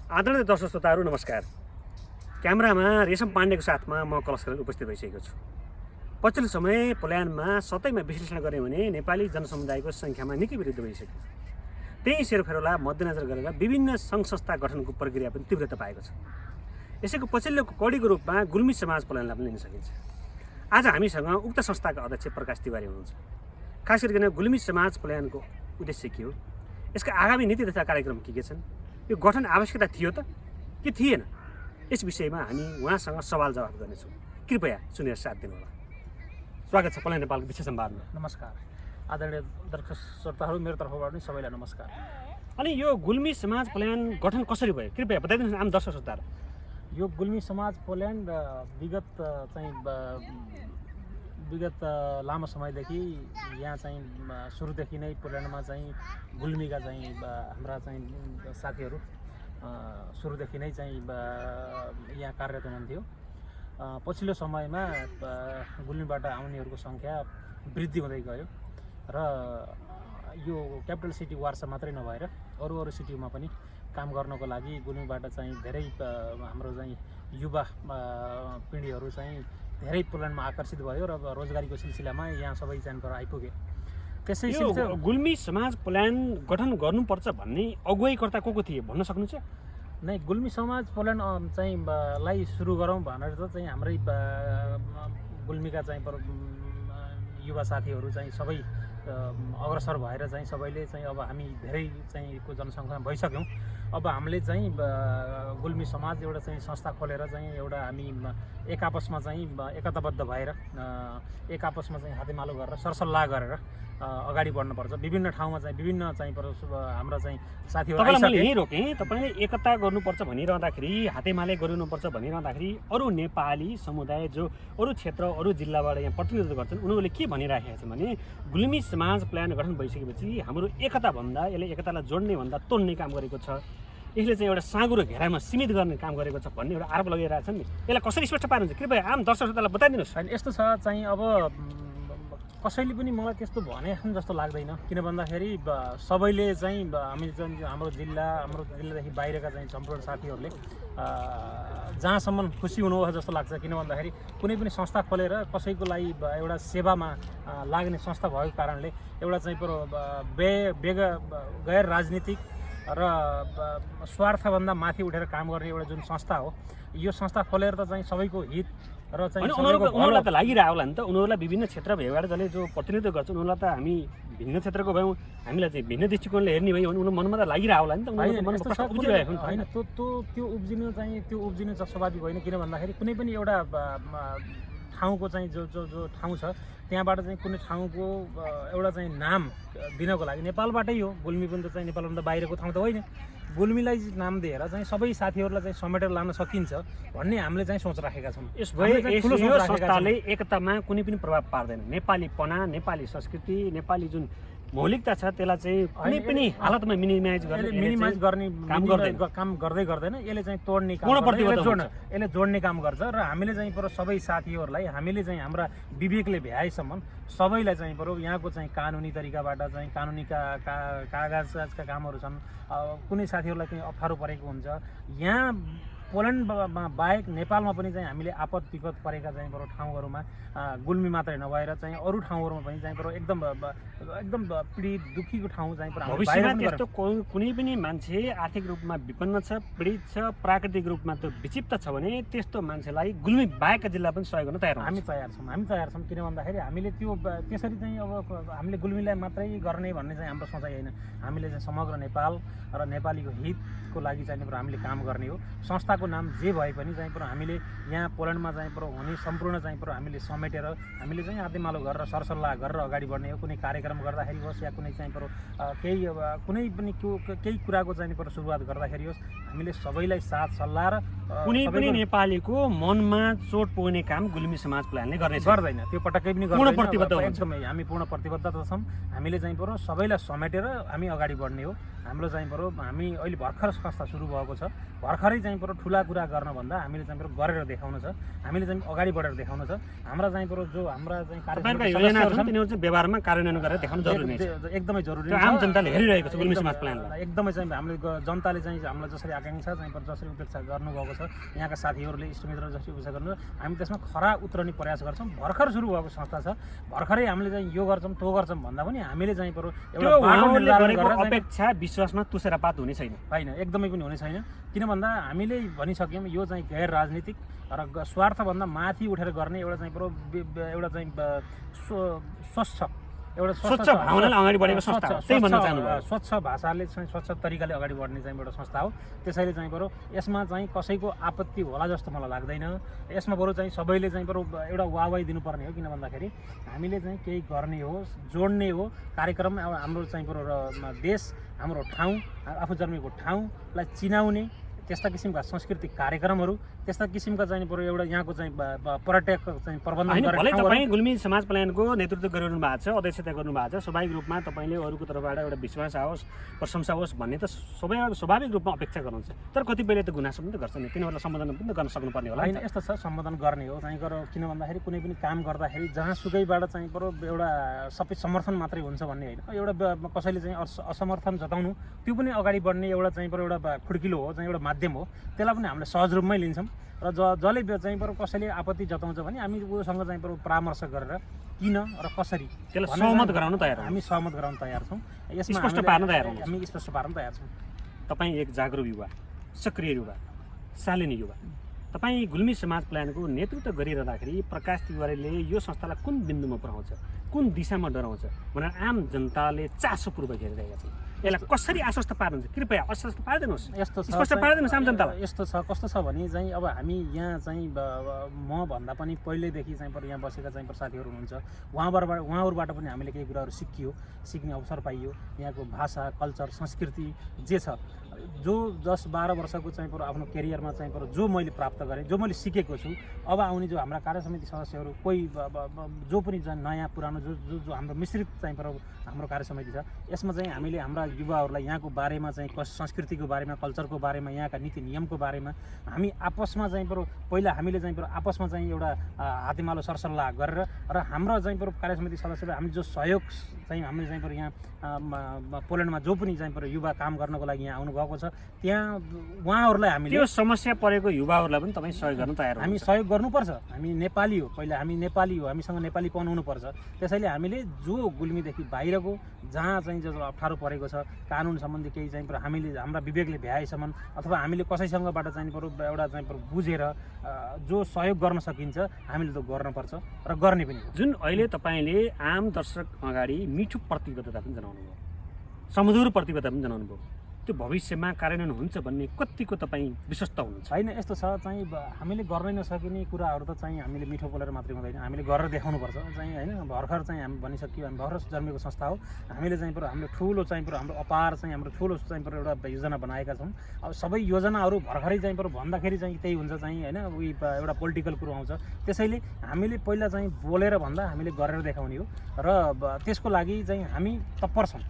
आदरणीय दर्शक श्रोताहरू नमस्कार। क्यामेरामा रेशम पाण्डेको साथमा म कलस्कर उपस्थित भइसकेको छु। पछिल्लो समय पलायनमा सतैमा विश्लेषण गऱ्यौँ भने नेपाली जनसमुदायको सङ्ख्यामा निकै वृद्धि भइसक्यो। त्यही सेरोफेरोलाई मध्यनजर गरेर विभिन्न सङ्घ संस्था गठनको प्रक्रिया पनि तीव्रता पाएको छ। यसैको पछिल्लो कडीको रूपमा गुल्मी समाज पलायनलाई पनि लिन सकिन्छ। आज हामीसँग उक्त संस्थाका अध्यक्ष प्रकाश तिवारी हुनुहुन्छ। खास गरिकन गुल्मी समाज पलायनको उद्देश्य के हो, यसका आगामी नीति तथा कार्यक्रम के छन्, यो गठन आवश्यकता थियो त कि थिएन, यस विषयमा हामी उहाँसँग सवाल जवाफ गर्नेछौँ। कृपया सुनेर साथ दिनुहोला। स्वागत छ पलायन नेपालको विशेष संवादमा। नमस्कार आदरणीय दर्शक श्रोताहरू, मेरो तर्फबाट पनि सबैलाई नमस्कार। अनि यो गुल्मी समाज पलायन गठन कसरी भयो, कृपया बताइदिनुहोस् आम दर्शक श्रोताहरू। यो गुल्मी समाज पलायन विगत लामो समयदेखि यहाँ चाहिँ सुरुदेखि नै पलायनमा चाहिँ गुल्मीका चाहिँ हाम्रा चाहिँ साथीहरू सुरुदेखि नै चाहिँ यहाँ कार्यरत हुनुहुन्थ्यो। पछिल्लो समयमा गुल्मीबाट आउनेहरूको सङ्ख्या वृद्धि हुँदै गयो र यो क्यापिटल सिटी वार्सा मात्रै नभएर अरू सिटीमा पनि काम गर्नको लागि गुल्मीबाट चाहिँ धेरै हाम्रो चाहिँ युवा पिँढीहरू चाहिँ धेरै पलायनमा आकर्षित भयो र रोजगारीको सिलसिलामा यहाँ सबै चाहिँ पर आइपुगे। त्यसै गुल्मी समाज पलायन गठन गर्नुपर्छ भन्ने अगुवाईकर्ता को थिए भन्न सक्नुहुन्छ? नै, गुल्मी समाज पलायन चाहिँ लाई सुरु गरौँ भनेर चाहिँ हाम्रै गुल्मीका चाहिँ युवा साथीहरू चाहिँ सबै अग्रसर भएर चाहिँ सबैले चाहिँ अब हामी धेरै चाहिँ को जनसङ्ख्या भइसक्यौँ। अब हामीले चाहिँ गुल्मी समाज एउटा चाहिँ संस्था खोलेर चाहिँ एउटा हामी एक आपसमा चाहिँ एकताबद्ध भएर एक आपसमा चाहिँ हातेमालो गरेर सरसल्लाह गरेर अगाडि बढ्नुपर्छ। विभिन्न ठाउँमा चाहिँ विभिन्न चाहिँ हाम्रा चाहिँ साथीहरू मैले यही रोकेँ। तपाईँले एकता गर्नुपर्छ भनिरहँदाखेरि, हातेमाले गरिनुपर्छ भनिरहँदाखेरि अरू नेपाली समुदाय जो अरू क्षेत्र अरू जिल्लाबाट यहाँ प्रतिनिधित्व गर्छन् उनीहरूले के भनिराखेका छन् भने गुल्मी समाज पलायन गठन भइसकेपछि हाम्रो एकताभन्दा यसले एकतालाई जोड्ने भन्दा तोड्ने काम गरेको छ, यसले चाहिँ एउटा साँगुरो घेरामा सीमित गर्ने काम गरेको छ भन्ने एउटा आरोप लगाइरहेछन् नि। यसलाई कसरी स्पष्ट पार्नुहुन्छ, कृपया आम दर्शक श्रोतालाई बताइदिनुहोस्। होइन, यस्तो छ चाहिँ अब कसैले पनि मलाई त्यस्तो भने जस्तो लाग्दैन। किन भन्दाखेरि सबैले चाहिँ हामी चाहिँ हाम्रो जिल्लादेखि बाहिरका चाहिँ सम्पूर्ण साथीहरूले जहाँसम्म खुसी हुनुभयो जस्तो लाग्छ। किन भन्दाखेरि कुनै पनि संस्था खोलेर कसैको लागि एउटा सेवामा लाग्ने संस्था भएको कारणले एउटा चाहिँ गैर राजनीतिक र स्वार्थभन्दा माथि उठेर काम गर्ने एउटा जुन संस्था हो, यो संस्था खोलेर त चाहिँ सबैको हित र चाहिँ उनीहरूलाई त लागिरहेको होला नि त। उनीहरूलाई विभिन्न क्षेत्र भएबाट जसले जो प्रतिनिधित्व गर्छ उनीहरूलाई त हामी भिन्न क्षेत्रको भयौँ, हामीलाई चाहिँ भिन्न दृष्टिकोणले हेर्ने भयो भने उनीहरू मनमा त लागिरहेको होला नि त। होइन, त्यो उब्जिनु स्वाभाविक होइन। किन भन्दाखेरि कुनै पनि एउटा ठाउँको चाहिँ जो ठाउँ छ त्यहाँबाट चाहिँ कुनै ठाउँको एउटा चाहिँ नाम दिनको लागि नेपालबाटै हो, गुल्मी पनि त चाहिँ नेपालभन्दा बाहिरको ठाउँ त होइन, गुल्मीलाई नाम दिएर चाहिँ सबै साथीहरूलाई चाहिँ समेटेर लान सकिन्छ भन्ने हामीले चाहिँ सोच राखेका छौँ। यो संस्थाले एकतामा कुनै पनि प्रभाव पार्दैन। नेपालीपना, नेपाली संस्कृति, नेपाली जुन मौलिकता छ त्यसलाई चाहिँ कुनै पनि हालतमा मिनिमाइज गर्ने काम गर्दैन। यसले चाहिँ तोड्ने काम, यसले जोड्ने काम गर्छ र हामीले चाहिँ सबै साथीहरूलाई हामीले चाहिँ हाम्रा विवेकले भ्याएसम्म सबैलाई चाहिँ यहाँको चाहिँ कानुनी तरिकाबाट चाहिँ कानुनी कागजका कामहरू छन्। कुनै साथीहरूलाई चाहिँ अप्ठ्यारो परेको हुन्छ, यहाँ पोल्यान्डमा बाहेक नेपालमा पनि चाहिँ हामीले आपद विपद परेका चाहिँ ठाउँहरूमा गुल्मी मात्रै नभएर चाहिँ अरू ठाउँहरूमा पनि चाहिँ एकदम पीडित दुःखीको ठाउँ चाहिँ भविष्यमा त्यस्तो कुनै पनि मान्छे आर्थिक रूपमा विपन्न छ, पीडित छ, प्राकृतिक रूपमा त्यो विक्षिप्त छ भने त्यस्तो मान्छेलाई गुल्मी बाहेकका जिल्ला पनि सहयोग गर्न तयार हामी तयार छौँ। किन भन्दाखेरि हामीले त्यो त्यसरी चाहिँ अब हामीले गुल्मीलाई मात्रै गर्ने भन्ने चाहिँ हाम्रो सोचाइ होइन। हामीले चाहिँ समग्र नेपाल र नेपालीको हितको लागि चाहिँ हामीले काम गर्ने हो। संस्थाको नाम जे भए पनि चाहिँ हामीले यहाँ पोल्यान्डमा चाहिँ हुने सम्पूर्ण चाहिँ हामीले समेटेर हामीले चाहिँ हातेमालो गरेर सरसल्लाह गरेर अगाडि बढ्ने हो। कुनै कार्यक्रम गर्दाखेरि होस् या कुनै चाहिँ कुनै पनि केही कुराको चाहिँ सुरुवात गर्दाखेरि होस्, हामीले सबैलाई साथ सल्लाह र कुनै पनि नेपालीको मनमा चोट पुग्ने काम गुल्मी समाज पलायनले गर्दैन। त्यो पटक्कै पनि गर्दैन। एकदमै हामी पूर्ण प्रतिबद्धता छौँ। हामीले चाहिँ सबैलाई समेटेर हामी अगाडि बढ्ने हो। हाम्रो चाहिँ बरु हामी अहिले भर्खर संस्था सुरु भएको छ, भर्खरै चाहिँ बरु ठुला कुरा गर्नभन्दा हामीले चाहिँ बरु गरेर देखाउनु छ, हामीले चाहिँ अगाडि बढेर देखाउनु छ। हाम्रा चाहिँ बरु जो हाम्रा चाहिँ तपाईँहरूका योजनाहरू छन् तिनीहरू चाहिँ व्यवहारमा कार्यान्वयन गरेर देखाउनु जरुरी नै छ। एकदमै जरुरी त्यो आम जनताले हेरिरहेको छ गुल्मी समाज प्लानलाई। एकदमै चाहिँ हामीले जनताले चाहिँ हामीलाई जसरी आकाङ्क्षा चाहिँ जसरी उपेक्षा गर्नुभएको छ, यहाँका साथीहरूले इष्टमित्र जसरी उपेक्षा गर्नु, हामी त्यसमा खरा उत्रने प्रयास गर्छौँ। भर्खर सुरु भएको संस्था छ, भर्खरै हामीले चाहिँ यो गर्छौँ त्यो गर्छौँ भन्दा पनि हामीले चाहिँ बरु एउटा बाटो निर्धारण गरेर अपेक्षा विश्वासमा तुसेरापात हुने छैन। होइन, एकदमै पनि हुने छैन। किन भन्दा हामीले भनिसक्यौँ यो चाहिँ गैर राजनीतिक र स्वार्थभन्दा माथि उठेर गर्ने एउटा चाहिँ बरु एउटा चाहिँ स्वच्छ एउटा स्वच्छ भावनाले अगाडि बढेको संस्था हो, त्यही भन्न चाहनुभयो। स्वच्छ भाषाले चाहिँ स्वच्छ तरिकाले अगाडि बढ्ने चाहिँ एउटा संस्था हो। त्यसैले चाहिँ बरु यसमा चाहिँ कसैको आपत्ति होला जस्तो मलाई लाग्दैन। यसमा बरु चाहिँ सबैले चाहिँ बरु एउटा वाहवाही दिनुपर्ने हो। किन भन्दाखेरि हामीले चाहिँ केही गर्ने हो, जोड्ने हो कार्यक्रम। हाम्रो चाहिँ बरु देश, हाम्रो ठाउँ, आफू जन्मेको ठाउँलाई चिनाउने त्यस्ता किसिमका सांस्कृतिक कार्यक्रमहरू, त्यस्ता किसिमका चाहिँ बरु एउटा यहाँको चाहिँ पर्यटक चाहिँ प्रबन्धन गर्ने भलै तपाईँ गुल्मी समाज प्लानको नेतृत्व गरिरहनु भएको छ, अध्यक्षता गर्नुभएको छ। स्वाभाविक रूपमा तपाईँले अरूको तर्फबाट एउटा विश्वास आओस्, प्रशंसा होस् भन्ने त स्वाभाविक रूपमा अपेक्षा गर्नुहुन्छ। तर कतिपयले त गुनासो पनि त गर्छ नि, तिनीहरूलाई सम्बोधन पनि त गर्न सक्नुपर्ने होला। होइन, यस्तो छ, सम्बोधन गर्ने हो चाहिँ किन भन्दाखेरि कुनै पनि काम गर्दाखेरि जहाँसुकैबाट चाहिँ बरु एउटा सबै समर्थन मात्रै हुन्छ भन्ने होइन। एउटा कसैले चाहिँ असमर्थन जताउनु त्यो पनि अगाडि बढ्ने एउटा चाहिँ बरु एउटा खुड्किलो हो, चाहिँ एउटा माध्यम हो। त्यसलाई पनि हामीले सहज रूपमै लिन्छौँ। र जसले चाहिँ बरु कसैले आपत्ति जताउँछ भने हामी उसँग चाहिँ बरु परामर्श गरेर किन र कसरी त्यसलाई सहमत गराउन तयार हामी सहमत गराउन तयार छौँ। यसमा स्पष्ट पार्न तयार हौँ। हामी स्पष्ट पार्न तयार छौँ। तपाईँ एक जागरुक युवा, सक्रिय युवा, शालिनी युवा, तपाईँ गुल्मी समाज प्लानको नेतृत्व गरिरहँदाखेरि प्रकाश तिवारीले यो संस्थालाई कुन बिन्दुमा पुर्याउँछ, कुन दिशामा डराउँछ भनेर आम जनताले चासोपूर्वक हेरिरहेका छन्। यसलाई कसरी आश्वस्त पार्नुहुन्छ? कृपया आश्वस्त पारिदिनुहोस्। यस्तो छ, स्पष्ट पारिदिनुहोस् आम जनतालाई। यस्तो छ, कस्तो छ भने चाहिँ अब हामी यहाँ चाहिँ म भन्दा पनि पहिल्यैदेखि चाहिँ यहाँ बसेका चाहिँ साथीहरू हुनुहुन्छ, उहाँहरूबाट पनि हामीले केही कुराहरू सिक्ने अवसर पाइयो। यहाँको भाषा, कल्चर, संस्कृति जे छ, जो 10-12 वर्षको चाहिँ आफ्नो केरियरमा चाहिँ जो मैले प्राप्त गरेँ, जो मैले सिकेको छु, अब आउने जो हाम्रा कार्यसमिति सदस्यहरू कोही जो पनि नयाँ पुरानो जो हाम्रो मिश्रित चाहिँ हाम्रो कार्यसमिति छ, यसमा चाहिँ हामीले हाम्रा युवाहरूलाई यहाँको बारेमा चाहिँ संस्कृतिको बारेमा, कल्चरको बारेमा, यहाँका नीति नियमको बारेमा हामी आपसमा चाहिँ पहिला हामीले चाहिँ आपसमा चाहिँ एउटा हातेमालो सरसल्लाह गरेर र हाम्रो चाहिँ कार्यसमिति सदस्यले हामी जो सहयोग चाहिँ हामीले चाहिँ यहाँ पोल्यान्डमा जो पनि चाहिँ युवा काम गर्नको लागि यहाँ आउनुभएको छ, त्यहाँ उहाँहरूलाई हामीले त्यो समस्या परेको युवाहरूलाई पनि तपाईँ सहयोग गर्न तयार हो? हामी सहयोग गर्नुपर्छ। हामी नेपाली हो, पहिला हामी नेपाली हो, हामीसँग नेपालीपन हुनुपर्छ। त्यसैले हामीले जो गुल्मीदेखि बाहिरको जहाँ चाहिँ जो अप्ठ्यारो परेको छ, कानुन सम्बन्धी केही चाहिँ हामीले हाम्रा विवेकले भ्याएसम्म अथवा हामीले कसैसँगबाट चाहिँ एउटा चाहिँ बुझेर जो सहयोग गर्न सकिन्छ हामीले त गर्नुपर्छ र गर्ने पनि। जुन अहिले तपाईँले आम दर्शक अगाडि मिठो प्रतिबद्धता पनि जनाउनु भयो, सुमधुर प्रतिबद्धता पनि जनाउनु भयो, त्यो भविष्यमा कार्यान्वयन हुन्छ भन्ने कतिको तपाईँ विश्वस्त हुनुहुन्छ? होइन, यस्तो छ, चाहिँ हामीले गर्नै नसकिने कुराहरू त चाहिँ हामीले मिठो बोलेर मात्रै हुँदैन, हामीले गरेर देखाउनुपर्छ चाहिँ होइन। भर्खर चाहिँ हामी भनिसक्यो, हामी भर्खर जन्मेको संस्था हो। हामीले चाहिँ हाम्रो ठुलो चाहिँ हाम्रो अपार चाहिँ हाम्रो ठुलो चाहिँ एउटा योजना बनाएका छौँ। अब सबै योजनाहरू भर्खरै चाहिँ भन्दाखेरि चाहिँ त्यही हुन्छ चाहिँ होइन, एउटा पोलिटिकल कुरो आउँछ। त्यसैले हामीले पहिला चाहिँ बोलेर भन्दा हामीले गरेर देखाउने हो र त्यसको लागि चाहिँ हामी तत्पर छौँ।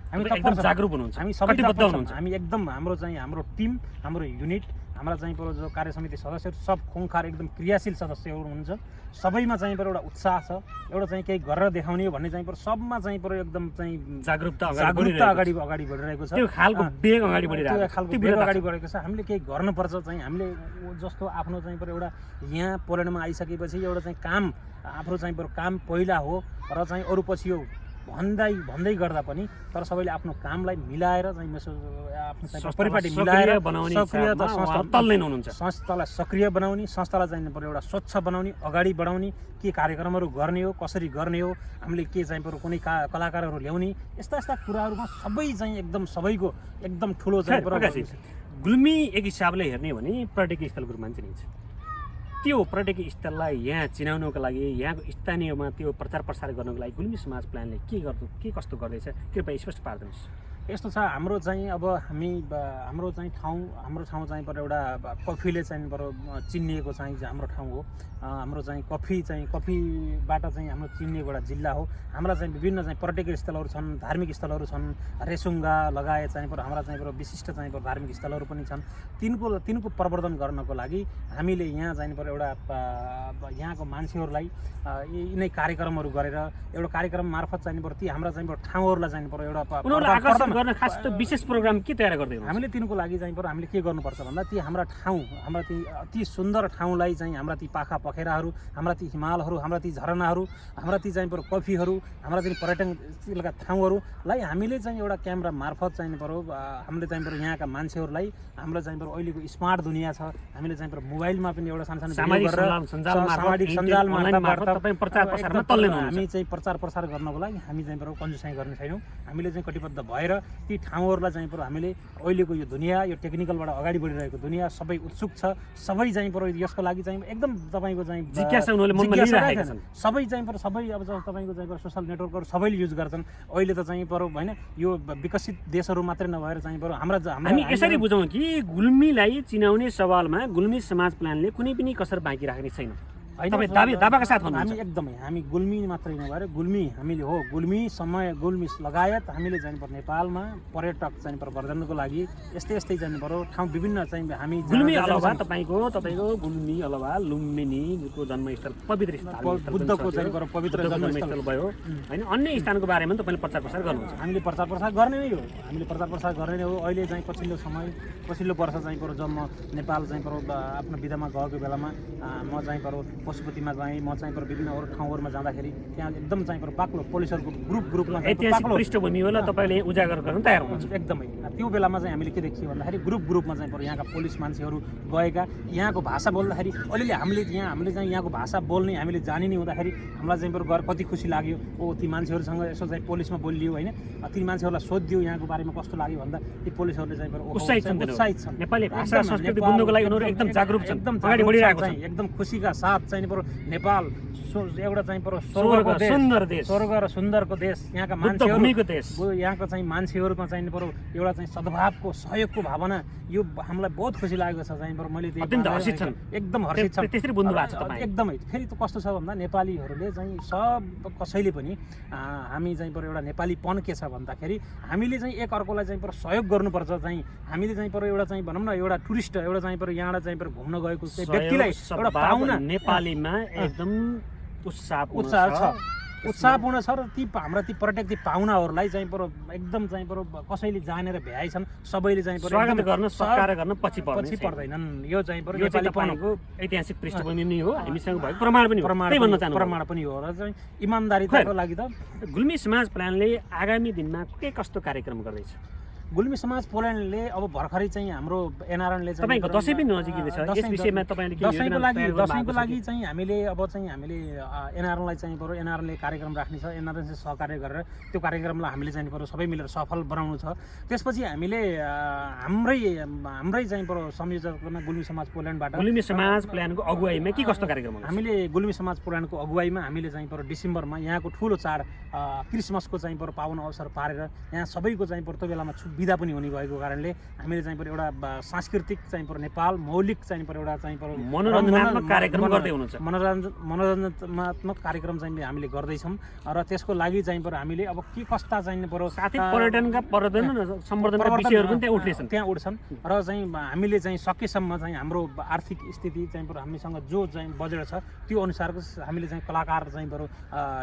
हामी एकदम जागरुक हुनुहुन्छ, हामी सबै कटिबद्ध हुनुहुन्छ। हामी एकदम हाम्रो टिम, हाम्रो युनिट, हाम्रा चाहिँ जो कार्यसमिति सदस्यहरू सब खुङखार एकदम क्रियाशील सदस्यहरू हुनुहुन्छ। सबैमा चाहिँ एउटा उत्साह छ, एउटा चाहिँ केही गरेर देखाउने हो भन्ने चाहिँ सबमा चाहिँ एकदम चाहिँ जागरुकता अगाडि बढिरहेको छ। त्यो खालको बेग अगाडि बढेको छ। हामीले केही गर्नुपर्छ चाहिँ हामीले जस्तो आफ्नो चाहिँ एउटा यहाँ पोल्यान्डमा आइसकेपछि एउटा चाहिँ काम आफ्नो चाहिँ काम पहिला हो र चाहिँ अरू पछि हो भन्दै गर्दा पनि तर सबैले आफ्नो कामलाई मिलाएर चाहिँ आफ्नो परिपाटी मिलाएर संस्थालाई सक्रिय बनाउने, संस्थालाई चाहिँ एउटा स्वच्छ बनाउने, अगाडि बढाउने, के कार्यक्रमहरू गर्ने हो, कसरी गर्ने हो, हामीले के चाहिँ कुनै कलाकारहरू ल्याउने, यस्ता कुराहरूमा सबै चाहिँ एकदम सबैको एकदम ठुलो चाहिँ गुल्मी एक हिसाबले हेर्ने भने पर्यटकीय स्थलको रूपमा चिनिन्छ। त्यो पर्यटकीय स्थललाई यहाँ चिनाउनको लागि, यहाँको स्थानीयमा त्यो प्रचार प्रसार गर्नको लागि गुल्मी समाज प्लानले के कस्तो गर्दैछ कृपया स्पष्ट पारिदिनुहोस्। यस्तो छ हाम्रो चाहिँ अब हाम्रो ठाउँ चाहिँ पर एउटा कफीले चाहिँ पर चिनिएको चाहिँ हाम्रो ठाउँ हो। हाम्रो चाहिँ कफीबाट चाहिँ हाम्रो चिनिएको एउटा जिल्ला हो। हाम्रा चाहिँ विभिन्न चाहिँ पर्यटकीय स्थलहरू छन्, धार्मिक स्थलहरू छन्, रेसुङ्गा लगायत चाहिँ पर हाम्रा चाहिँ पर विशिष्ट चाहिँ पर धार्मिक स्थलहरू पनि छन्। तिनको प्रवर्धन गर्नको लागि हामीले यहाँ चाहिँ पर एउटा यहाँको मान्छेहरूलाई यिनै कार्यक्रमहरू गरेर एउटा कार्यक्रम मार्फत चाहिँ पर ती हाम्रा चाहिँ ठाउँहरूलाई चाहिँ पर एउटा आकर्षण गर्न खास त विशेष प्रोग्राम के तयार गर्दै हुनुहुन्छ? हामीले तिनको लागि चाहिँ पर हामीले के गर्नुपर्छ भन्दा ती हाम्रा ठाउँ, हाम्रा ती सुन्दर ठाउँलाई चाहिँ हाम्रा ती पाखा पखेराहरू, हाम्रा ती हिमालहरू, हाम्रा ती झरनाहरू, हाम्रा ती चाहिँ पर कफीहरू, हाम्रा ती पर्यटनका ठाउँहरूलाई हामीले चाहिँ एउटा क्यामेरा मार्फत चाहिँ पर हामीले चाहिँ पर यहाँका मान्छेहरूलाई हाम्रो चाहिँ पर अहिलेको स्मार्ट दुनियाँ छ, हामीले चाहिँ पर मोबाइलमा पनि एउटा सानो सामाजिक सञ्जाल हामी चाहिँ प्रचार प्रसार गर्नको लागि हामी चाहिँ पर कन्जुसाइ गर्ने छैनौँ। हामीले चाहिँ कटिबद्ध भएर ती ठाउँहरूलाई चाहिँ पर हामीले अहिलेको यो दुनियाँ, यो टेक्निकलबाट अगाडि बढिरहेको दुनियाँ सबै उत्सुक छ। सबै चाहिँ पर यसको लागि चाहिँ एकदम तपाईँको चाहिँ जिज्ञासा उनीहरूले मनमा लिइरहेका छन्। सबै चाहिँ पर सबै अब तपाईँको चाहिँ पर सोसल नेटवर्कहरू सबैले युज गर्छन्। अहिले त चाहिँ पर होइन यो विकसित देशहरू मात्रै नभएर चाहिँ पर हामी यसरी बुझौँ कि गुल्मीलाई चिनाउने सवालमा गुल्मी समाज प्लानले कुनै पनि कसर बाँकी राख्ने छैन। दावाका साथ हामी एकदमै हामी गुल्मी मात्रै नभएर गुल्मी लगायत हामीले चाहिँ पर नेपालमा पर्यटक चाहिँ प्रवर्धनको लागि यस्तै चाहिँ पर ठाउँ विभिन्न चाहिँ हामी गुल्मी अलावा तपाईँको गुल्मी अलावा लुम्बिनीको जन्मस्थल पवित्र स्थल बुद्धको चाहिँ पर पवित्र जन्मस्थल भयो होइन, अन्य स्थानको बारेमा पनि तपाईँले प्रचार प्रसार गर्नुहुन्छ? हामीले प्रचार प्रसार गर्ने नै हो। हामीले प्रचार प्रसार गर्ने नै हो। अहिले चाहिँ पछिल्लो वर्ष चाहिँ पर जब म नेपाल चाहिँ पर आफ्नो विधामा गएको बेलामा म चाहिँ पर पशुपतिमा गएँ। म चाहिँ पर विभिन्न अरू ठाउँहरूमा जाँदाखेरि त्यहाँ एकदम चाहिँ पर बाक्लो पुलिसहरूको ग्रुपमा ऐतिहासिक पृष्ठभूमि होला तपाईँले उजागर गर्न तयार हुनुहुन्छ? एकदमै। त्यो बेलामा चाहिँ हामीले के देखियो भन्दाखेरि ग्रुपमा चाहिँ पर यहाँका पुलिस मान्छेहरू गएका, यहाँको भाषा बोल्दाखेरि अलिअलि हामीले चाहिँ यहाँको भाषा बोल्ने हामीले जाने नै हुँदाखेरि हामीलाई चाहिँ पर गएर कति खुसी लाग्यो। ती मान्छेहरूसँग यसो चाहिँ पुलिसमा बोलियो होइन, ती मान्छेहरूलाई सोधिदियो यहाँको बारेमा कस्तो लाग्यो भन्दा ती पुलिसहरूले चाहिँ पर उत्साहित छन्। नेपाली भाषा संस्कृति बुझ्नको लागि उनीहरू एकदम जागरुक छन्, अगाडि बढिरहेको छन्। एकदम खुसीका साथ चाहिँ पर नेपाल एउटा चाहिँ पर स्वर्ग र सुन्दरको देश, यहाँका यहाँको चाहिँ मान्छेहरूमा चाहिँ पर एउटा चाहिँ सद्भावको सहयोगको भावना, यो हामीलाई बहुत खुसी लागेको छ। चाहिँ पर मैले एकदम हर्षित छ। एकदमै। फेरि त कस्तो छ भन्दा नेपालीहरूले चाहिँ कसैले पनि हामी चाहिँ पर एउटा नेपालीपन के छ भन्दाखेरि हामीले चाहिँ एक अर्कोलाई चाहिँ पर सहयोग गर्नुपर्छ। चाहिँ हामीले चाहिँ पर एउटा चाहिँ भनौँ न एउटा टुरिस्ट एउटा चाहिँ पर यहाँबाट चाहिँ पर घुम्न गएको व्यक्तिलाई एउटा पाउना नेपालीमा एकदम उत्साहपूर्ण छ। र हाम्रा ती पर्यटक ती पाहुनाहरूलाई चाहिँ पर एकदम चाहिँ पर कसैले जानेर भ्याएछन्, सबैले चाहिँ स्वागत गर्न सत्कार गर्न पछि पर्दैनन्। यो चाहिँ पर नेपालीपनको ऐतिहासिक पृष्ठभूमि नै हो, हामीसँग भएको प्रमाण पनि हो। र चाहिँ इमानदारीको लागि त गुल्मी समाज प्लानले आगामी दिनमा के कस्तो कार्यक्रम गर्दैछ? गुल्मी समाज प्लानले अब भर्खरै चाहिँ हाम्रो एनआरएनले चाहिँ तपाईँको दसैँ पनि नजिकै छ, यस विषयमा तपाईँले दसैँको लागि चाहिँ हामीले एनआरएनलाई चाहिँ बरु एनआरएनले कार्यक्रम राख्ने छ। एनआरएनले सहकार्य गरेर त्यो कार्यक्रमलाई हामीले चाहिँ बरु सबै मिलेर सफल बनाउनु छ। त्यसपछि हामीले हाम्रै चाहिँ बरु संयोजकमा गुल्मी समाज प्लानबाट गुल्मी समाज प्लानको अगुवाईमा के कस्तो कार्यक्रम हामीले गुल्मी समाज प्लानको अगुवाईमा हामीले चाहिँ बरु डिसेम्बरमा यहाँको ठुलो चाड क्रिसमसको चाहिँ बरु पावन अवसर पारेर यहाँ सबैको चाहिँ बरु त्यो बेलामा बिदा पनि हुने भएको कारणले हामीले चाहिँ पर एउटा सांस्कृतिक चाहिँ पर नेपाल मौलिक चाहिँ पर एउटा चाहिँ पर मनोरञ्जनात्मक कार्यक्रम गर्दै हुनुहुन्छ। मनोरञ्जनात्मक कार्यक्रम चाहिँ हामीले गर्दैछौँ। र त्यसको लागि चाहिँ पर हामीले अब के कस्ता चाहिँ पर साथै पर्यटनका सम्वर्धनका विषयहरू पनि त्यहाँ उठ्छन्। र चाहिँ हामीले चाहिँ सकेसम्म चाहिँ हाम्रो आर्थिक स्थिति चाहिँ पर हामीसँग जो चाहिँ बजेट छ त्यो अनुसारको हामीले चाहिँ कलाकार चाहिँ पर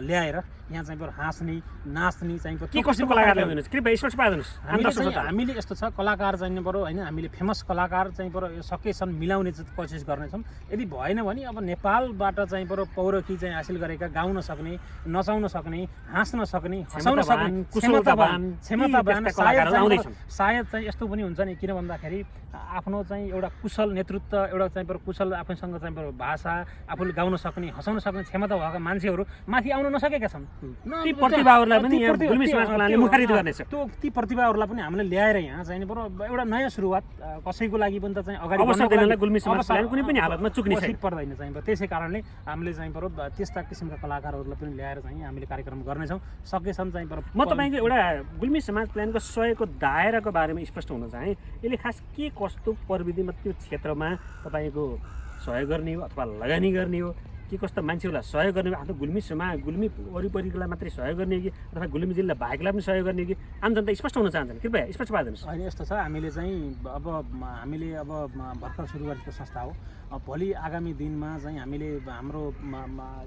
ल्याएर यहाँ चाहिँ पर हाँस्ने नाच्ने चाहिँ के कस्तो कलाकार ल्याउनुहुन्छ? कृपया स्पष्ट पार्नुहोस्। हामीले यस्तो छ कलाकार चाहिँ पर होइन, हामीले फेमस कलाकार चाहिँ पर सकेसम्म मिलाउने चाहिँ कोसिस गर्नेछौँ। यदि भएन भने अब नेपालबाट चाहिँ पर पौरखी चाहिँ हासिल गरेका गाउन सक्ने, नचाउन सक्ने, हाँस्न सक्ने, हँसाउन सक्ने क्षमतावान सायद चाहिँ यस्तो पनि हुन्छ नि। किन भन्दाखेरि आफ्नो चाहिँ एउटा कुशल नेतृत्व, एउटा चाहिँ पर कुशल आफूसँग चाहिँ पर भाषा, आफूले गाउन सक्ने, हँसाउन सक्ने क्षमता भएका मान्छेहरू माथि आउन नसकेका छन्। ती प्रतिभाहरूलाई पनि गुल्मी समाज प्लानले मुखारित गर्नेछ। ती प्रतिभाहरूलाई पनि हामीले ल्याएर यहाँ चाहिँ बरु एउटा नयाँ सुरुवात कसैको लागि पनि त चाहिँ अगाडि अवसर दिनलाई गुल्मी समाज प्लान कुनै पनि हालतमा चुक्ने छैन। पर्दैन चाहिँ त्यसै कारणले हामीले चाहिँ बरु त्यस्ता किसिमका कलाकारहरूलाई पनि ल्याएर चाहिँ हामीले कार्यक्रम गर्नेछौँ। सकेसम्म चाहिँ बरु म तपाईँको एउटा गुल्मी समाज प्लानको सहयोगको दायराको बारेमा स्पष्ट हुन चाहेँ। यसले खास के कस्तो प्रविधिमा त्यो क्षेत्रमा तपाईँको सहयोग गर्ने हो अथवा लगानी गर्ने हो कि कस्तो मान्छेहरूलाई सहयोग गर्ने हो, आफ्नो गुल्मी वरिपरिकोलाई मात्रै सहयोग गर्ने हो कि अथवा गुल्मी जिल्ला बाहेकलाई पनि सहयोग गर्ने हो कि आम जनता स्पष्ट हुन चाहन्छन्? कृपया स्पष्ट पारिदिनुहोस्। अहिले यस्तो छ, हामीले चाहिँ हामीले भर्खर सुरु गरेको संस्था हो। भोलि आगामी दिनमा चाहिँ हामीले हाम्रो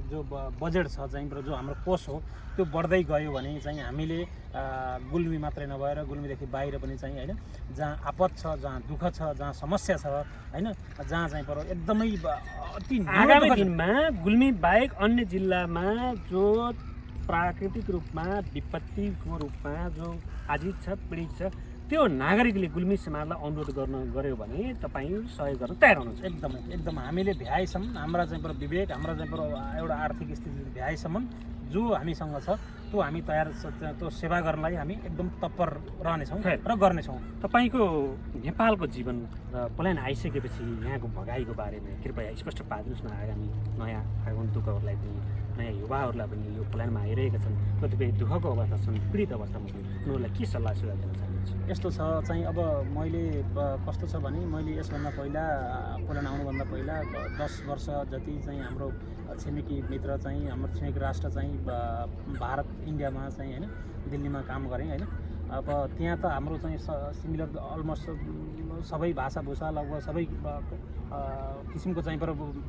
जो बजेट छ चाहिँ जो हाम्रो कोष हो त्यो बढ्दै गयो भने चाहिँ हामीले गुल्मी मात्रै नभएर गुल्मीदेखि बाहिर पनि चाहिँ होइन, जहाँ आपद छ, जहाँ दुःख छ, जहाँ समस्या छ होइन, जहाँ चाहिँ पर एकदमै अति आगामी दिनमा गुल्मी बाहेक अन्य जिल्लामा जो प्राकृतिक रूपमा विपत्तिको रूपमा जो आजित छ, पीडित छ, त्यो नागरिकले गुल्मी समाजलाई अनुरोध गर्यो भने तपाईँ सहयोग गर्न तयार हुनुहुन्छ? एकदम हामीले भ्याएसम्म हाम्रा चाहिँ पर विवेक, हाम्रा चाहिँ पर एउटा आर्थिक स्थिति भ्याएसम्म जो हामीसँग छ त्यो हामी तयार त्यो सेवा गर्नलाई हामी एकदम तत्पर रहनेछौँ र गर्नेछौँ। तपाईँको नेपालको जीवन र पलायन आइसकेपछि यहाँको भगाइको बारेमा कृपया स्पष्ट पारिदिनुहोस् न। आगामी नयाँ आगन्तुकहरूलाई पनि, नयाँ युवाहरूलाई पनि यो पलायनमा आइरहेका छन्, कतिपय दुःखको अवस्था छन्, पीडित अवस्थामा छन्, उनीहरूलाई के सल्लाह सुझाव दिन चाहनुहुन्छ? यस्तो छ चाहिँ अब मैले कस्तो छ भने मैले यसभन्दा पहिला पलायन आउनुभन्दा पहिला 10 वर्ष जति चाहिँ हाम्रो छिमेकी मित्र चाहिँ हाम्रो छिमेकी राष्ट्र चाहिँ भारत इन्डियामा चाहिँ होइन दिल्लीमा काम गरेँ होइन। अब त्यहाँ त हाम्रो चाहिँ सिमिलर अलमोस्ट सबै भाषाभूषा लगभग सबै किसिमको चाहिँ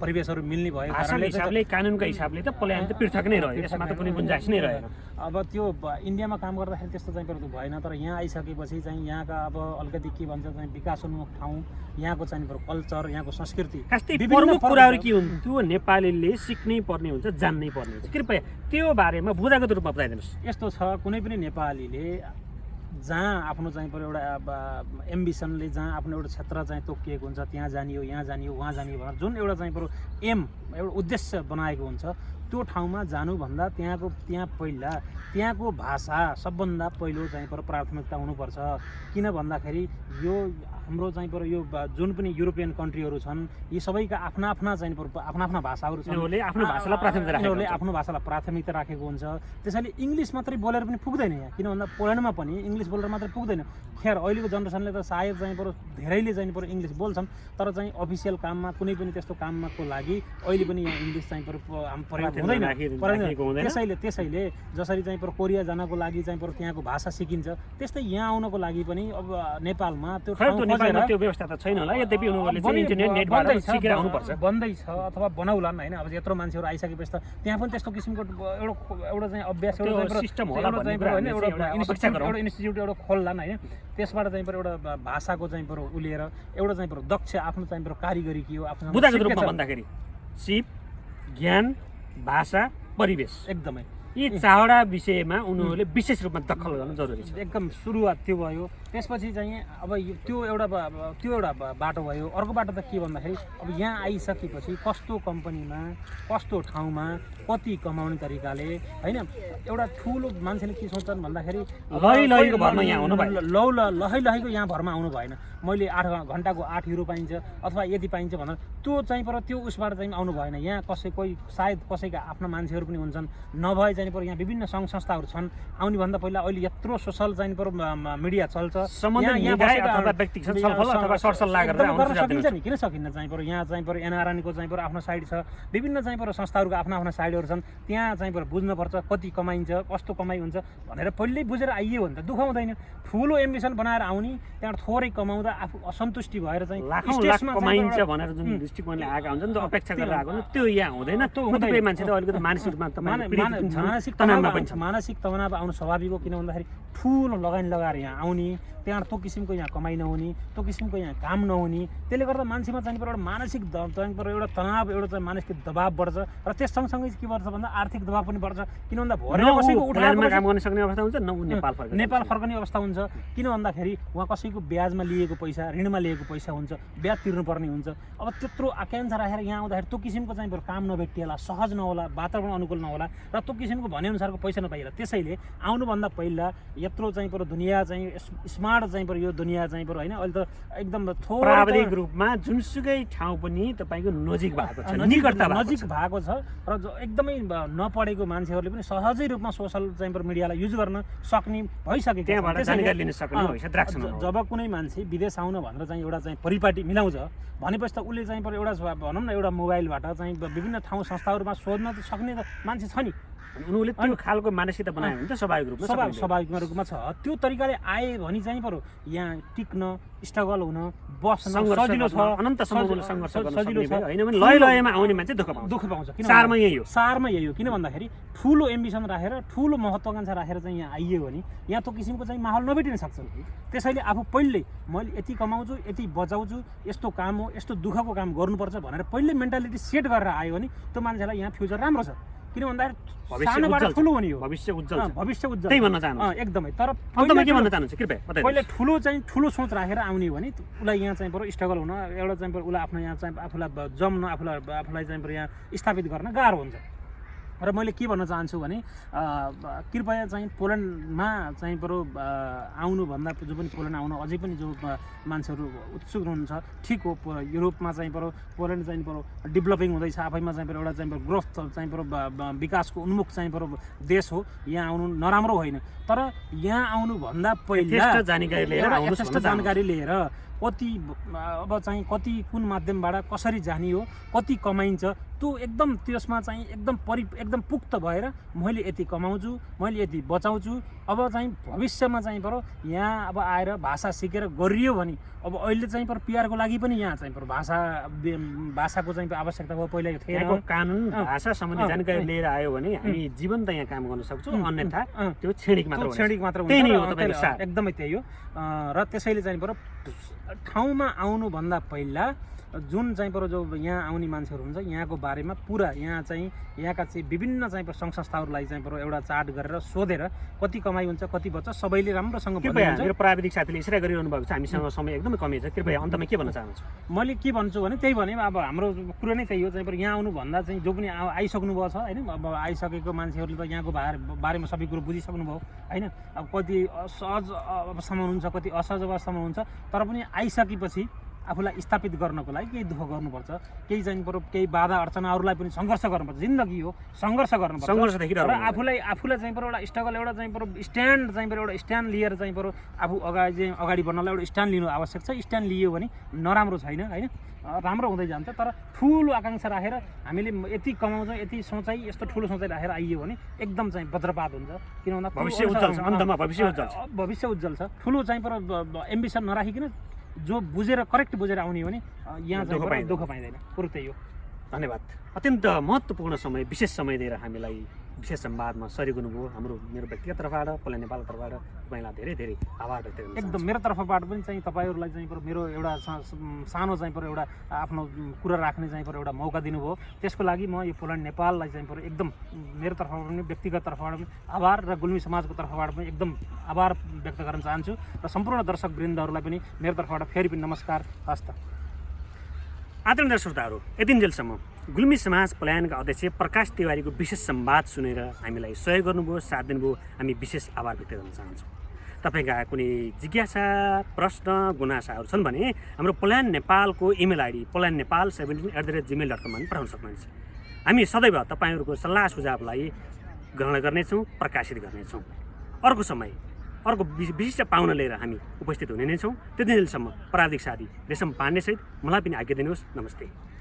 परिवेशहरू मिल्ने भएको कारणले हिसाबले कानुनको हिसाबले त पलायन त पृथक नै रह्यो, यसमा त कुनै गुन्जाइस नै रहेन। अब त्यो इन्डियामा काम गर्दाखेरि त्यस्तो चाहिँ भएन, तर यहाँ आइसकेपछि चाहिँ यहाँका अब अलिकति के भन्छ चाहिँ विकासोन्मुख ठाउँ, यहाँको चाहिँ कल्चर, यहाँको संस्कृति, प्रमुख कुराहरू के हुन् त्यो नेपालीले सिक्नै पर्ने हुन्छ, जान्नै पर्ने हुन्छ। कृपया त्यो बारेमा बुझागत रूपमा बताइदिनुहोस्। यस्तो छ, कुनै पनि नेपालीले जहाँ आफ्नो चाहिँ एउटा एम्बिसनले जहाँ आफ्नो एउटा क्षेत्र चाहिँ तोकिएको हुन्छ, त्यहाँ जानियो, यहाँ जानियो, वहाँ जानियो भनेर जुन एउटा चाहिँ एउटा उद्देश्य बनाएको हुन्छ त्यो ठाउँमा जानुभन्दा त्यहाँ पहिला त्यहाँको भाषा सबभन्दा पहिलो चाहिँ प्राथमिकता हुनुपर्छ। किन भन्दाखेरि यो हाम्रो चाहिँ यो जुन पनि युरोपियन कन्ट्रीहरू छन् यी सबैका आफ्ना चाहिँ आफ्ना भाषाहरू छन्, उनीहरूले आफ्नो भाषालाई प्राथमिकता राखेको हुन्छ। त्यसैले इङ्ग्लिस मात्रै बोलेर पनि पुग्दैन यहाँ, किन भन्दा पोल्यान्डमा पनि इङ्ग्लिस बोलेर मात्रै पुग्दैन। खेर अहिलेको जेनेरेसनले त सायद चाहिँ धेरैले चाहिँ इङ्ग्लिस बोल्छन्, तर चाहिँ अफिसियल काममा कुनै पनि त्यस्तो कामको लागि अहिले पनि यहाँ इङ्ग्लिस चाहिँ प्रयोग हुँदैन। त्यसैले जसरी चाहिँ कोरिया जानको लागि चाहिँ त्यहाँको भाषा सिकिन्छ, त्यस्तै यहाँ आउनको लागि पनि अब नेपालमा त्यो व्यवस्था त छैन होला, यद्यपि उनीहरूले चाहिँ इन्टरनेट नेटबाट सिकेर आउनुपर्छ। बन्दैछ अथवा बनाउलान् होइन। अब यत्रो मान्छेहरू आइसकेपछि त त्यहाँ पनि त्यस्तो किसिमको एउटा चाहिँ अभ्यास सिस्टम होला एउटा इन्स्टिट्युट एउटा खोल्लान् होइन। त्यसबाट चाहिँ एउटा भाषाको चाहिँ उलिएर एउटा चाहिँ दक्ष आफ्नो चाहिँ कारिगरी के हो आफ्नो बुदाको रूपमा भन्दाखेरि सिप, ज्ञान, भाषा, परिवेश एकदमै यी चारवटा विषयमा उनीहरूले विशेष रूपमा दखल गर्न जरुरी छ। एकदम सुरुवात त्यो भयो। त्यसपछि चाहिँ अब त्यो एउटा बाटो भयो। अर्को बाटो त के भन्दाखेरि अब यहाँ आइसकेपछि कस्तो कम्पनीमा, कस्तो ठाउँमा, कति कमाउने तरिकाले होइन। एउटा ठुलो मान्छेले के सोच्छन् भन्दाखेरि लहैको भरमा यहाँ आउनु भएन, लहैको यहाँ भरमा आउनु भएन। मैले 8 घन्टाको 8 युरो पाइन्छ अथवा यति पाइन्छ भनेर त्यो चाहिँ त्यो उसबाट चाहिँ आउनु भएन। यहाँ कोही सायद कसैका आफ्ना मान्छेहरू पनि हुन्छन्, नभए चाहिँ यहाँ विभिन्न सङ्घ संस्थाहरू छन्। आउने भन्दा पहिला अहिले यत्रो सोसल चाहिँ मिडिया चल्छ, सकिन्छ नि, किन सकिन्न। चाहिँ यहाँ चाहिँ एनआरएनको चाहिँ आफ्नो साइड छ, विभिन्न चाहिँ संस्थाहरूको आफ्ना साइडहरू छन्। त्यहाँ चाहिँ बुझ्नुपर्छ कति कमाइन्छ, कस्तो कमाइ हुन्छ भनेर पहिल्यै बुझेर आइयो भने त दुःख हुँदैन। ठुलो एम्बिसन बनाएर आउने, त्यहाँबाट थोरै कमाउँदा आफू असन्तुष्टि भएर चाहिँ लाखौँ कमाइन्छ भनेर जुन दृष्टिकोणले आएका हुन्छ नि त, अपेक्षा गरेर आएको त्यो यहाँ हुँदैन। कतिपय मान्छे त अलिकति मानसिक रूपमा मानसिक तनाव आउनु स्वाभाविक हो। किन भन्दाखेरि ठुलो लगानी लगाएर यहाँ आउने, त्यहाँबाट त्यो किसिमको यहाँ कमाइ नहुने, त्यो किसिमको यहाँ काम नहुने, त्यसले गर्दा मान्छेमा चाहिँ एउटा मानसिक एउटा तनाव, एउटा चाहिँ मानसिक दबाव बढ्छ। र त्यस सँगसँगै के पर्छ भन्दा आर्थिक दबाव पनि बढ्छ। किन भन्दा भरे कसैको उठानमा काम गर्न सक्ने अवस्था हुन्छ, नेपाल फर्कने अवस्था हुन्छ। किन भन्दाखेरि उहाँ कसैको ब्याजमा लिएको पैसा, ऋणमा लिएको पैसा हुन्छ, ब्याज तिर्नुपर्ने हुन्छ। अब त्यत्रो आकाङ्क्षा राखेर यहाँ आउँदाखेरि त्यो किसिमको चाहिँ काम नभेटिएला, सहज नहोला, वातावरण अनुकूल नहोला र त्यो किसिमको भनेअनुसारको पैसा नपाइएला। त्यसैले आउनुभन्दा पहिला यत्रो चाहिँ पर दुनियाँ चाहिँ स्मार्ट चाहिँ पर यो दुनियाँ चाहिँ पर होइन अहिले त एकदम थोरै प्राविधिक रूपमा जुनसुकै ठाउँ पनि तपाईँको नजिक भएको छ, निकटता नजिक भएको छ र जो एकदमै नपढेको मान्छेहरूले पनि सहजै रूपमा सोसल चाहिँ पर मिडियालाई युज गर्न सक्ने भइसकेको छ। त्यहाँबाट जानकारी लिन सक्ने भइसक्यो द्राक्सन। जब कुनै मान्छे विदेश आउन भनेर चाहिँ एउटा चाहिँ परिपाटी मिलाउँछ भनेपछि त उसले चाहिँ पर एउटा भनौँ न एउटा मोबाइलबाट चाहिँ विभिन्न ठाउँ संस्थाहरूमा सोध्न त सक्ने त मान्छे छ नि। उनीहरूले त्यो खालको मानसिकता बनायो भने त स्वाभाविक रूपमा स्वाभाविक रूपमा छ। त्यो तरिकाले आए भने चाहिँ परो यहाँ टिक्न स्ट्रगल हुन बस्न सजिलो छ, अनन्त सङ्घर्ष गर्न सजिलो छ। होइन भने लय लयमा आउने मान्छे दुःख पाउँछ। सारमा यही हो, सारमा यही हो। किन भन्दाखेरि ठुलो एम्बिसन राखेर ठुलो महत्त्वाकांक्षा राखेर चाहिँ यहाँ आइयो भने यहाँ त्यो किसिमको चाहिँ माहौल नभेटिन सक्छ। त्यसैले आफू पहिले मैले यति कमाउँछु यति बचाउँछु यस्तो काम हो यस्तो दुःखको काम गर्नुपर्छ भनेर पहिले मेन्टालिटी सेट गरेर आयो भने त्यो मान्छेलाई यहाँ फ्युचर राम्रो छ। किन भन्दाखेरि सानोबाट ठुलो हुने हो, भविष्य उज्जवल त्यही भन्न चाहनुहुन्छ एकदमै। तर अन्तमा के भन्न चाहनुहुन्छ कृपया बताइदिनुहोस्। पहिले ठुलो सोच राखेर आउने हो भने उसलाई यहाँ चाहिँ बरु स्ट्रगल हुन एउटा चाहिँ बरु उसलाई आफ्नो यहाँ चाहिँ आफूलाई जम्न आफूलाई चाहिँ बरु यहाँ स्थापित गर्न गाह्रो हुन्छ। र मैले के भन्न चाहन्छु भने कृपया चाहिँ पोल्यान्डमा चाहिँ बरु आउनुभन्दा जो पनि पोल्यान्ड आउन अझै पनि जो मान्छेहरू उत्सुक हुनुहुन्छ ठिक हो। युरोपमा चाहिँ बरु पोल्यान्ड चाहिँ बरु डेभलपिङ हुँदैछ आफैमा चाहिँ बरु एउटा चाहिँ बरु ग्रोथ चाहिँ बरु विकासको उन्मुख चाहिँ बरु देश हो। यहाँ आउनु नराम्रो होइन, तर यहाँ आउनुभन्दा पहिला जानकारी लिएर कति अब चाहिँ कति कुन माध्यमबाट कसरी जाने हो कति कमाइन्छ त्यो एकदम त्यसमा चाहिँ एकदम पुख्त भएर मैले यति कमाउँछु मैले यति बचाउँछु अब चाहिँ भविष्यमा चाहिँ पर यहाँ अब आएर भाषा सिकेर गरियो भने अब अहिले चाहिँ पर पिआरको लागि पनि यहाँ चाहिँ पर भाषाको चाहिँ आवश्यकता भयो। पहिला थिएन। कानुन भाषा सम्बन्धी जानकारी लिएर आयो भने हामी जीवन्त यहाँ काम गर्न सक्छौँ, अन्यथा त्यो क्षणिक मात्र हुन्छ। एकदमै त्यही हो। र त्यसैले चाहिँ पर ठाउँमा आउनुभन्दा पहिला जुन चाहिँ पर जो यहाँ आउने मान्छेहरू हुन्छ यहाँको बारेमा पुरा यहाँ चाहिँ यहाँका चाहिँ विभिन्न चाहिँ सङ्घ संस्थाहरूलाई चाहिँ पर एउटा चार्ट गरेर सोधेर कति कमाइ हुन्छ कति बच्छ सबैले राम्रोसँग भन्नुहुन्छ। मेरो प्राविधिक साथीले यसरी गरिरहनु भएको छ, हामीसँग समय एकदमै कमी छ। कृपया अन्तमा के भन्न चाहन्छु? मैले के भन्छु भने त्यही भने अब हाम्रो कुरो नै त्यही हो। चाहिँ पर यहाँ आउनुभन्दा चाहिँ जो पनि आइसक्नु भएको छ होइन, अब आइसकेको मान्छेहरूले त यहाँको बारेमा सबै कुरो बुझिसक्नुभयो होइन। अब कति सहज अवस्थामा हुनुहुन्छ कति असहज अवस्थामा हुन्छ, तर पनि आइसकेपछि आफूलाई स्थापित गर्नको लागि केही दुःख गर्नुपर्छ, केही चाहिँ बरु केही बाधा अर्चनाहरूलाई पनि सङ्घर्ष गर्नुपर्छ। जिन्दगी हो सङ्घर्ष गर्नुपर्छ। र आफूलाई चाहिँ बरु एउटा स्ट्रगल एउटा चाहिँ बरु स्ट्यान्ड चाहिँ बरु एउटा स्ट्यान्ड लिएर चाहिँ बरु आफू अगाडि बढ्नलाई एउटा स्ट्यान्ड लिनु आवश्यक छ। स्ट्यान्ड लियो भने नराम्रो छैन होइन, राम्रो हुँदै जान्छ। तर ठुलो आकाङ्क्षा राखेर हामीले यति कमाउँछौँ यति सोचाइ यस्तो ठुलो सोचाइ राखेर आइयो भने एकदम चाहिँ वज्रपात हुन्छ। किन भन्दा भविष्य उज्जवल छ। ठुलो चाहिँ पर एम्बिसन नराखिकन जो करेक्ट बुझेर आउने हो भने यहाँ चाहिँ दुःख पाइँदैन। कुरो त्यही हो। धन्यवाद। अत्यन्त महत्त्वपूर्ण समय विशेष समय दिएर हामीलाई विशेष संवादमा सहयोग गर्नुभयो। मेरो व्यक्तिगत तर्फबाट पोल्यान्ड नेपाल तर्फबाट तपाईँलाई धेरै धेरै आभार व्यक्त गर्छु। एकदम मेरो तर्फबाट पनि चाहिँ तपाईँहरूलाई चाहिँ मेरो एउटा सानो चाहिँ पर एउटा आफ्नो कुरा राख्ने चाहिँ पर एउटा मौका दिनुभयो। त्यसको लागि म यो पोल्यान्ड नेपाललाई चाहिँ पर एकदम मेरो तर्फबाट पनि व्यक्तिगत तर्फबाट पनि आभार र गुल्मी समाजको तर्फबाट पनि एकदम आभार व्यक्त गर्न चाहन्छु। र सम्पूर्ण दर्शक वृन्दहरूलाई पनि मेरो तर्फबाट फेरि पनि नमस्कार। हस्त। आदरणीय श्रोताहरू, यतिन्जेलसम्म गुल्मी समाज पोल्यान्डका अध्यक्ष प्रकाश तिवारीको विशेष संवाद सुनेर हामीलाई सहयोग गर्नुभयो, साथ दिनुभयो। हामी विशेष आभार व्यक्त गर्न चाहन्छौँ। तपाईँका कुनै जिज्ञासा प्रश्न गुनासाहरू छन् भने हाम्रो पोल्यान्ड नेपालको इमेल आइडी pollandnepal17@gmail.com मा पठाउन सक्नुहुन्छ। हामी सदैव तपाईँहरूको सल्लाह सुझावलाई ग्रहण गर्नेछौँ, प्रकाशित गर्नेछौँ। अर्को समय अर्को विशिष्ट पाहुना लिएर हामी उपस्थित हुने नै छौँ। त्यति बेलासम्म प्राविधिक साथी रेशम पाण्डेसहित मलाई पनि आज्ञा दिनुहोस्। नमस्ते।